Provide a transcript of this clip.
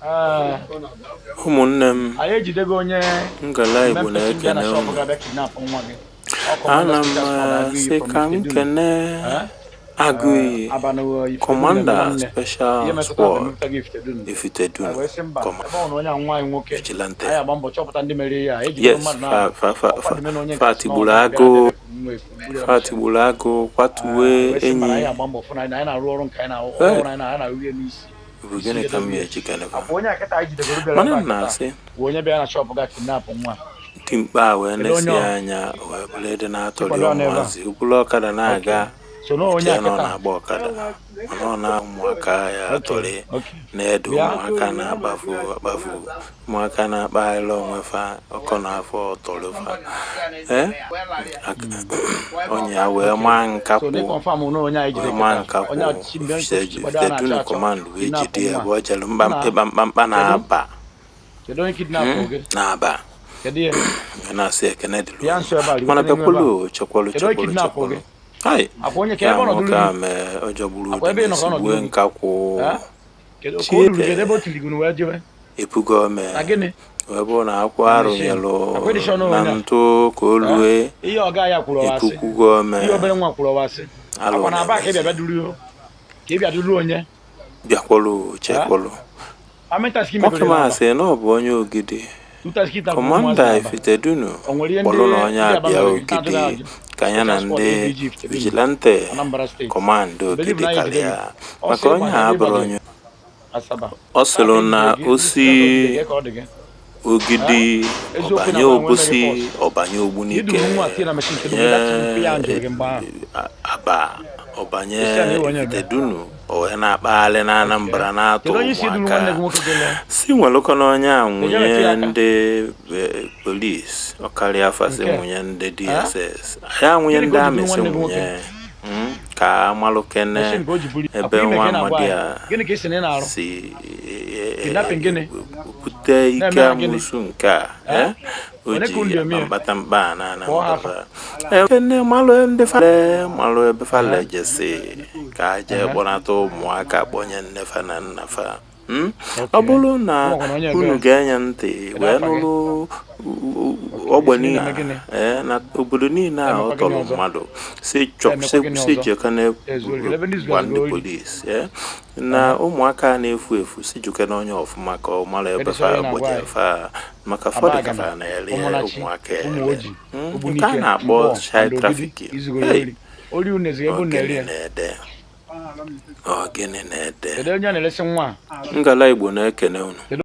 Ee, Ụmụnne m, anyị ejidego onye ngala Igbo mmempe si bịa na na-ekene shọpụ unu. ga-abịa kidnap nwa gị. Ọ Ana Commander m Special Squad Agụiyi asị from ka m Ifitedunu. kene Eh? Agụiyi, Abanụ Ifitedunu eme Commander nwanne. Ihe Special metụtara Squad emepụta gị Ifitedunu. Anyị Ifitedunu, wee sị mba, Command ebe ọ na onye a nwa anyị nwoke, Vigilante. anyị agba mbọ chọpụta ndị mere ihe a. Ejidego Yes, mmadụ fa na fa fa ọkwa fa dị na onye fa nke sị na ọ tigburu bịara agụ, bịa nwa efu buru ya fa machine. tigburu agụ, kwatuwe Wee sị mba na anyị enyi. agba mbọ fụ na anyị na-arụ ọrụ nke anyị na-arụ Hey, ọrụ anyị na-arụ ihe n'isi. bụ Isi gịnị ka m jedebe ya. ga-eji kene fa? Akwa onye a kịta anyị jidegoro bịara Mana ebe a m kịta na-asị, bụ onye bịara na shọpụ ga kidnap nwa. dimkpa a wee Kedu nesi onye ọ? anya wee bụrụ ịdị na-atọrị Chikwado ọ nọ ebe a. ụmụazị, okpuru ọkada Okay. na-aga So na onye chee a na ọ kịta. na-agba ọkada, mana ọ na ụmụaka ya Okay. atọrị Okay. na-edo Bịa. ụmụaka na-akpafu akpafu, ụmụaka na-akpagharị onwe fa ọkọ na afọ ọtọrị fa. Ee, ọnya wee Okay. maa So na nkakwụ, ịkọnfam na onye anyị jide wee maa kịta. nkakwụ. Onye a chi mbịa Chikwado a na-achọ Ifitedunu achọ command wee kidnap jide ya nwa. bụ o jere Nna, ịkpa mkpamkpa kedu na-aba kedu onye kidnap gị? na-aba. Kedu ihe? Wee na-asị ekene dịrị Bịa unu, nso ebe a, mana rigote n'ime ebe a. bịakwulu chekwalụ Kedu onye chekwalụ kidnap chekwalụ gị? hai Akwa onye ka ya ebe ọ nọdụrụ nwoke a gị? mee ọjọọ gburu Akwa ebe ị nọ ka ọ ude gbue nọdụrụ gị? nkakwụ. Eh? Kedu ka o ruru Chieke kedu ebe o tiri gị wee jebe? epugo ome Na gịnị? wee bụrụ na akwụ Na machine. arụnyelụ Akwa ịdị sure na na onye a. ntụ ka o Eh? lue Ihe ọga ya kwuru ọwa asị. epukwugo ome. Ihe obere nwa kwuru ọwa asị. Alụ Akwa na aba ka ị bịa na-emezi bịa duru ka ị bịa duru onye. Bịakwalụ Eh? chekwalụ. How many times ka ị Nwoke megoro m ya n'Aba? asị na ọ bụ onye Ogidi. Two times ka ị tapụrụ ụmụazị Commander n'Aba. Ifitedunu O nwere ihe ndị kpọrọ na onye ndị Aba abịa mere gị na-ajụghị Ogidi ajụ. ka ya na Special Squad ndị ABG Ifitedunu, Vigilante Anambra State. Command Believe Ogidi na anyị ejide gị. karịa Ọ maka sị onye ịgba a na ebe abụrụ ịgbajere onye Asaba. ọ Tata sịrị ejide na gị, o ndị si Special Squad ka ọ dị gị. Ogidi Eh? Eziokwu ọbanye na agba enwe meghị Obosi pọs. ọbanye Ka i Ogbunike duru nwa tie na machine kedu mgbe dat mpe ya njụrụ gị mgbe ahụ? Aba ọbanye Isi a na iwe onye ebe. Ifitedunu, o wee na-akpagharị na Okay. Anambra na-atụ Kedu onye isi duru ụmụaka. nwanne gị nwoke gị lee? Si nwelụkọ na onye a Eje metụ nwunye ya aka. ndị polisi ọkarịa afa si Nke. nwunye ndị Eh? DSS ya nwunye Gịnị ndị ka o ji amị duru si nwanne gị nwoke? nwunye ka amalụkene Machine ka o ji buru. ebe Akwa ime nwa ka ị na-agwa amadi anyị. a Gịnị ka ị sị na ị na-arụ? si Kidnapping gịnị? bute ike Na-eme ha gịnị? amụsụ nke a Eh? o Onye ka ji unu ji eme akpa ya? mkpatamkpa a na Kpọọ ha afa. Anambra ekene malụ ndị fale malụ ebe fale Eh? jesi ka a jee Eh? kpọnata ụmụaka kpọnye nne fa na nna fa. Ọ Okay. bụrụ na Ụmụ na onye unu ebe. ga-enye ntị Kedu wee afa gị? nụrụ Okay. ogbe Isi niile na-eme gịnị? ee na obodo niile a ọ Na-emekwa gịnị tọrọ ọzọ? mmadụ si chọ Na-emekwa si gịnị si ọzọ? jekene Ezuo kedu ebe ndị gwa zugaziri ndị ori? polisi na Eh? ụmụaka na-efu efu si jukene onye ọfụma ka ọ mara ebe Kedu fa sọ ị na-agwa gboje anyị? fa maka fọdụ ka Abagana, fa na-ele Ụmụnachi, ụmụaka Ụmụ ele. Oji, Nke a Ogbunike, na-akpọ Mkpọ, child and Ogidi, trafficking. izugoro Hey, ori. Ori unu ezigbo ebe unu na-eri ogene ya. na-ede, ogene na-ede. Kedu onye a na-eresi nwa a? Ngala Igbo na-ekene unu. Kedu